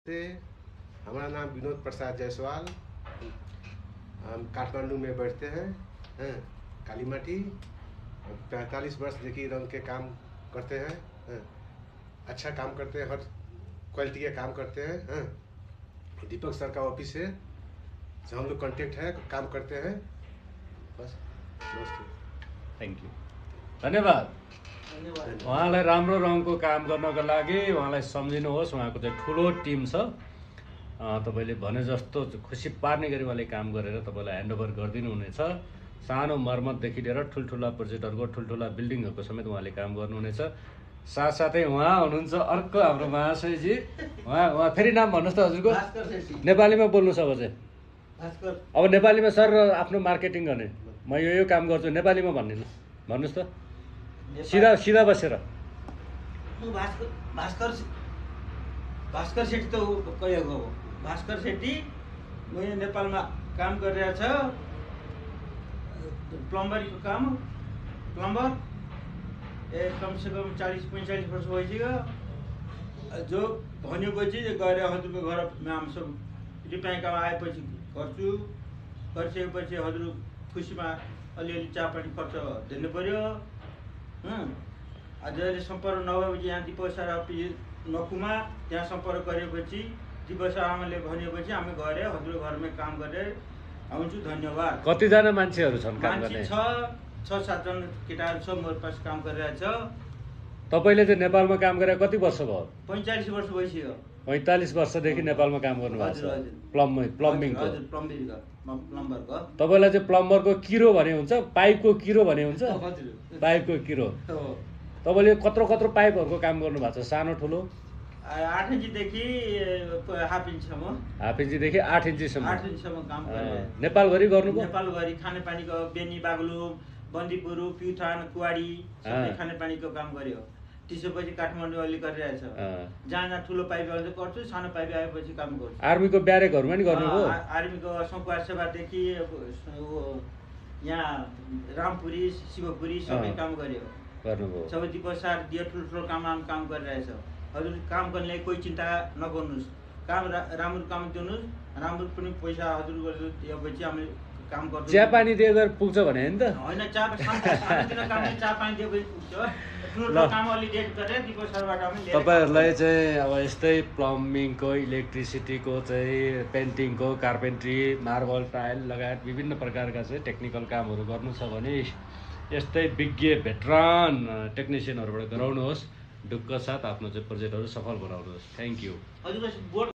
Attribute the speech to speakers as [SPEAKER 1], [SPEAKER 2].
[SPEAKER 1] से हमारा नाम विनोद प्रसाद जायसवाल। हम काठमांडू में बैठते हैं कालीमाटी। 45 वर्ष देखिए रंग के काम करते हैं। अच्छा काम करते हैं, हर क्वालिटी के काम करते हैं। दीपक सर का ऑफिस है, जो हम लोग कांटेक्ट है, काम करते हैं। बस दोस्तों,
[SPEAKER 2] थैंक यू, धन्यवाद। उहाँलाई राम्रो रङको काम गर्नको लागि उहाँलाई सम्झिनुहोस्। उहाँको चाहिँ ठुलो टिम छ। तपाईँले भने जस्तो खुसी पार्ने गरी उहाँले काम गरेर तपाईँलाई ह्यान्डओभर गरिदिनु हुनेछ। सानो मर्मतदेखि लिएर ठुल्ठुला प्रोजेक्टहरूको ठुल्ठुला बिल्डिङहरूको समेत उहाँले काम गर्नुहुनेछ। साथसाथै उहाँ हुनुहुन्छ अर्को हाम्रो महाशयजी। उहाँ फेरि नाम भन्नुहोस् त हजुरको। नेपालीमा बोल्नु छ अब चाहिँ। अब नेपालीमा सर आफ्नो मार्केटिङ गर्ने, म यो काम गर्छु नेपालीमा भन्दिनु, भन्नुहोस् त सिधा बसेर।
[SPEAKER 3] भास्कर सेठी त कहिलेको हो? भास्कर सेठी मैले नेपालमा काम गरिरहेछ, प्लम्बरीको काम, प्लम्बर। कमसेकम 40-45 वर्ष भइसक्यो। जो भनेको चिज गएर हजुरको घरमा हम सब रिपाई काम आएपछि गर्छु। गरिसकेपछि हजुर खुसीमा अलिअलि चियापानी खर्च दिनु पर्यो। जहिले सम्पर्क नभएपछि यहाँ दिपसा नकुमा त्यहाँ सम्पर्क गरेपछि दिपसा आमाले भनेपछि हामी गएर हजुर घरमै काम गरेर आउँछु। धन्यवाद।
[SPEAKER 2] कतिजना मान्छेहरू छन् काम गर्ने?
[SPEAKER 3] 6-7 जना केटाहरू छ मेरो पास काम गरिरहेछ।
[SPEAKER 2] तपाईँले चाहिँ नेपालमा काम गरेर कति वर्ष भयो?
[SPEAKER 3] 45 वर्ष भइसक्यो।
[SPEAKER 2] 45 वर्षदेखि नेपालमा काम गर्नुभएको छ प्लम्बिङको।
[SPEAKER 3] हजुर, प्लम्बरको।
[SPEAKER 2] तपाईँलाई चाहिँ प्लम्बरको किरो भने हुन्छ, पाइपको किरो भने हुन्छ?
[SPEAKER 3] हजुर,
[SPEAKER 2] पाइपको किरो।
[SPEAKER 3] हो।
[SPEAKER 2] तपाईँले कत्रो पाइपहरूको काम गर्नुभएको छ? सानो ठुलो?
[SPEAKER 3] 8 इन्चीदेखि हाफ इन्चसम्म।
[SPEAKER 2] हाफ इन्चीदेखि 8 इन्चीसम्म?
[SPEAKER 3] 8 इन्चसम्म काम गरेँ।
[SPEAKER 2] नेपालभरि गर्नुभयो?
[SPEAKER 3] नेपालभरि खानेपानीको बेनी बागलुङ, बन्दीपुर, प्युठान, कुवाडी सबै खानेपानीको काम गर्यो। त्यसपछि काठमाडौँ अलि गरिरहेछ। जहाँ ठुलो पाइप आउँछ गर्छु, सानो पाइप आएपछि काम गर्छु।
[SPEAKER 2] आर्मीको ब्यारेकहरूमा नि गर्नुभयो?
[SPEAKER 3] आर्मीको शङ्कुवार सेवादेखि यहाँ रामपुरी, शिवपुरी सबै काम गर्यो।
[SPEAKER 2] गर्नुभयो?
[SPEAKER 3] सबै दिपसार दियो, ठुल्ठुलो काम गरिरहेछ। हजुर काम गर्नेलाई कोही चिन्ता नगर्नुहोस्, काम राम्रो काम दिनुहोस्, राम्रो पनि पैसा हजुर दिएपछि हामी काम गर्छौँ।
[SPEAKER 2] चियापानी दिएर पुग्छ भने होइन त?
[SPEAKER 3] होइन, चियापानी दिएपछि पुग्छ। ठुलो काम अलि डेट गरेर दिपसारबाट हामी
[SPEAKER 2] तपाईँहरूलाई चाहिँ अब यस्तै प्लम्बिङको, इलेक्ट्रिसिटीको चाहिँ पेन्टिङको, कार्पेन्ट्री, मार्बल, टाइल लगायत विभिन्न प्रकारका चाहिँ टेक्निकल कामहरू गर्नु छ भने यस्तै विज्ञ भेटरान टेक्निसियनहरूबाट गराउनुहोस्। ढुक्क साथ आफ्नो चाहिँ प्रोजेक्टहरू सफल बनाउनुहोस्। Thank you.
[SPEAKER 3] हजुर।